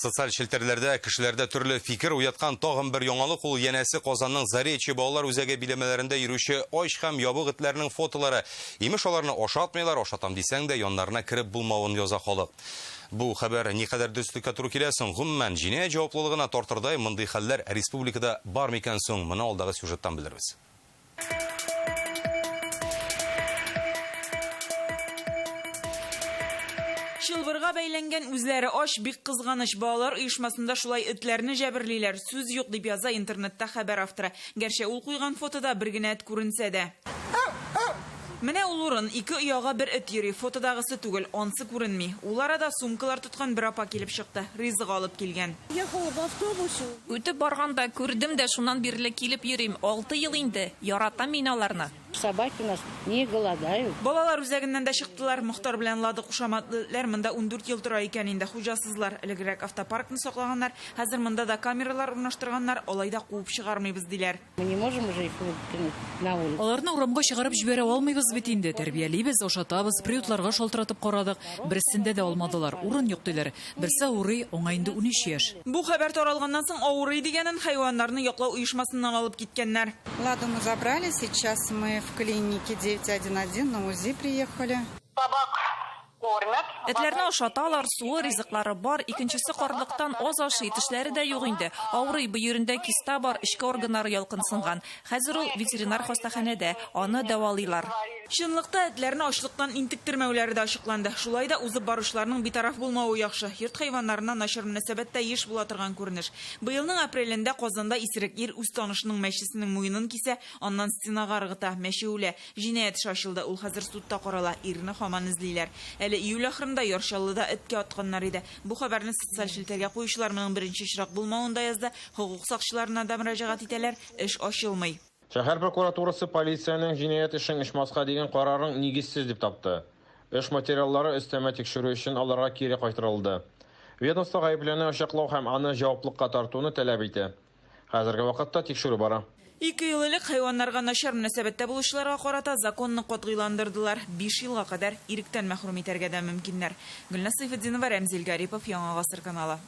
Социаль челтәрләрдә кешеләрдә төрле фикер уяткан тагын бер яңалык ул янәсе Казанның Заречье балалар үзәге биләмәләрендә йөрүче ач һәм ябык этләрнең фотолары. Имеш, аларны ашатмыйлар, ашатам дисәң дә, яннарына кереп булмавын яза халык. Бу хәбәр никадәр дөреслеккә туры килә соң? Гомумән, җинаять җаваплылыгына тартырдай мондый хәлләр республикада бар микән соң? Моны алдагы сюжеттан белербез. Чылбырга бәйләнгән үзләре ач, бик кызганыч. Балалар оешмасында шулай этләрне җәберлиләр, сүз юк, дип яза интернетта хәбәр авторы. Гәрчә ул куйган фотода бер генә эт күренсә дә. Менә ул урын, ике ояга бер эт йөри, фотодагысы түгел, ансы күренми. Ул арада сумкалар тоткан бер апа килеп чыкты, ризык алып килгән. Ехала в автобусе. Үтеп барганда күрдем дә шуннан бирле килеп йөрим, алты ел инде, яратам мин аларны. Собаки у нас не голодают. Балалар үзәгеннән дә чыктылар. Мохтар белән Лада кушаматлы этләр монда 14 ел тора икән инде, хуҗасызлар. Элегрәк автопаркны саклаганнар, хәзер монда да камералар урнаштырганнар, алай да куып чыгармыйбыз, диләр. Мы не можем уже их выкинуть на улицу. Аларны урамга чыгарып җибәрә алмыйбыз бит инде. Тәрбиялибез, ашатабыз, приютларга шалтыратып карадык. Берсендә дә алмадылар. Урын юк, диләр. Берсе авырый, аңа инде 13 яшь. Бу хәбәр таралганнан соң авырый дигәнен хайваннарны яклау оешмасыннан алып киткәннәр. Ладу мы забрали, сейчас мы в клинике 911 на УЗИ приехали. Собак кормят. Этләрне ашаталар, суы, ризыклары бар. Икенчесе карлыктан аз ашый, тешләре дә юк инде. Авырый, бөерендә киста бар, эчке органнары ялкынсынган. Хәзер ул ветеринар хастаханәдә, аны дәвалыйлар. Чынлыкта этләрне ачлыктан интектермәүләре дә ачыкланды. Шулай да узып баручыларның битараф булмавы яхшы. Йорт хайваннарына начар мөнәсәбәт тә еш була торган күренеш. Быелның апрелендә Казанда исерек ир үз танышының мәчесенең муенын кисә, аннан стенага ыргыта. Мәче үлә. Җинаять эше ачылды, ул хәзер судта карала, ирне һаман эзлиләр. Әле июль ахырында Яр Чаллыда эткә атканнар иде. Бу хәбәрне социаль челтәргә куючылар моның беренче очрак булмавын да язды, хокук сакчыларына да мөрәҗәгать итәләр, эш ачылмый. Шәһәр прокуратурасы полициянең җинаять эшен ачмаска дигән карарын нигезсез дип тапты. Эш материаллары өстәмә тикшерү өчен аларга кире кайтарылды. Ведомство гаеплене ачыклау һәм аны җаваплыкка тартуны таләп итә. Хәзерге вакытта тикшерү бара. Ике ел элек хайваннарга начар мөнәсәбәттә булучыларга карата законны катгыйландырдылар, биш елга кадәр иректән мәхрүм итәргә дә мөмкиннәр. Гөлназ Сәйфетдинова, Рәмзил Гарипов, Яңа Гасыр каналы.